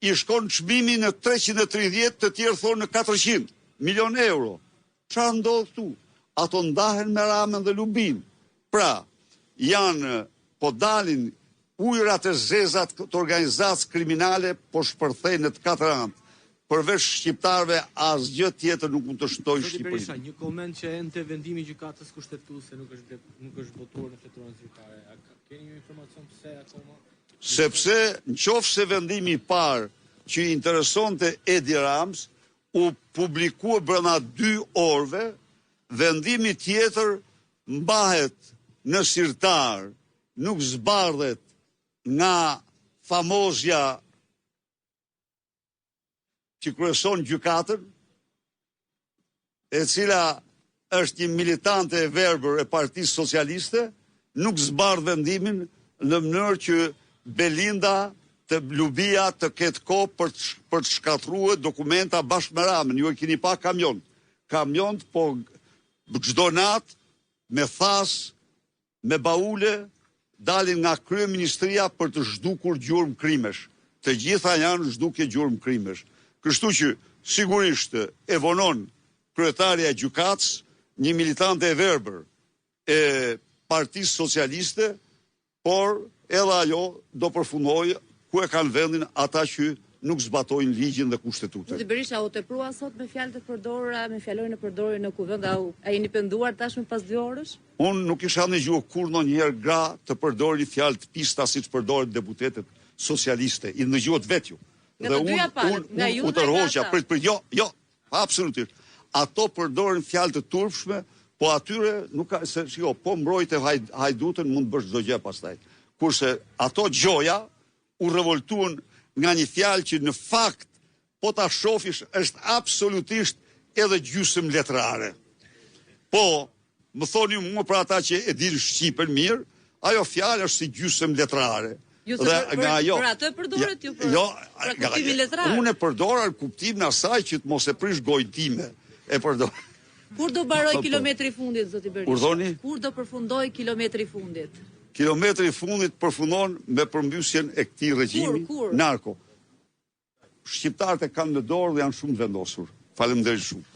I shkon çmimi në 330, të tjerë thonë në 400 milion euro. Çfarë ndodh këtu? Ato ndahen me Ramën dhe Lubinë. Pra, janë, po dalin ujërat e zeza të organizatës kriminale po shpërthejnë në të katër anët. Përveç shqiptarëve asgjë tjetër nuk mund të shpëtojë Zoti Shqipërinë. Berisha, një koment që ende vendimi i gjykatës kushtetuese nuk është nuk është botuar në fletoren zyrtare. A keni një informacion pse akoma? Sepse në qoftë se vendimi i parë që i interesonte Edi Ramës u publikua brenda dy orëve, vendimi tjetër mbahet në sirtar, nuk zbardhet nga famozja që kryeson gjykatën, e cila është një militante e verbër e Partisë Socialiste, nuk zbardh vendimin në mënyrë që Belinda të Lubia të ketë kohë për të, për të shkatërruar dokumenta bashkë me Ramën. Ju e keni pa kamion. Kamionët po çdo natë me thasë me baule dalin nga kryeministria për të zhdukur gjurmë krimesh. Të gjitha janë zhdukje gjurmë krimesh. Kështu që sigurisht e vonon kryetarja e gjykatës, një militante e verbër e Partisë Socialiste, por edhe ajo do përfundojë ku e kanë vendin ata që nuk zbatojnë ligjin dhe kushtetutën. Zoti Berisha u teprua sot me fjalët e përdorura, me fjalorin e përdorur në Kuvend, a, a jeni penduar tashmë pas dy orësh? Unë nuk kisha ndëgjuar kurrë ndonjëherë gra të përdorin fjalë të pista siç përdorin deputetet socialiste. I ndëgjuat vetë ju. Nga të dyja palët, nga ju u dhe nga tërhoqa, ata. prit, prit, jo, jo, absolutisht. Ato përdorin fjalë të turpshme, po atyre nuk ka se shiko, po mbrojte hajdutën mund të bësh çdo gjë pastaj. Kurse ato gjoja u revoltuan nga një fjalë që në fakt po ta shofish është absolutisht edhe gjysëm letrare. Po, më thoni mua për ata që e dinë shqipen mirë, ajo fjalë është si gjysëm letrare. Ju se për, për, ajo, për atë përdoret ju për, jo, për kuptimin letrar. Unë e përdora në kuptimin asaj që të mos e prish gojën time. E përdor. Kur do mbarojë po, po. kilometri i fundit zoti Berisha? Urdhoni? Kur do përfundojë kilometri i fundit? Kilometri i fundit përfundon me përmbysjen e këtij regjimi kur, kur? narko. Shqiptarët e kanë në dorë dhe janë shumë të vendosur. Faleminderit shumë.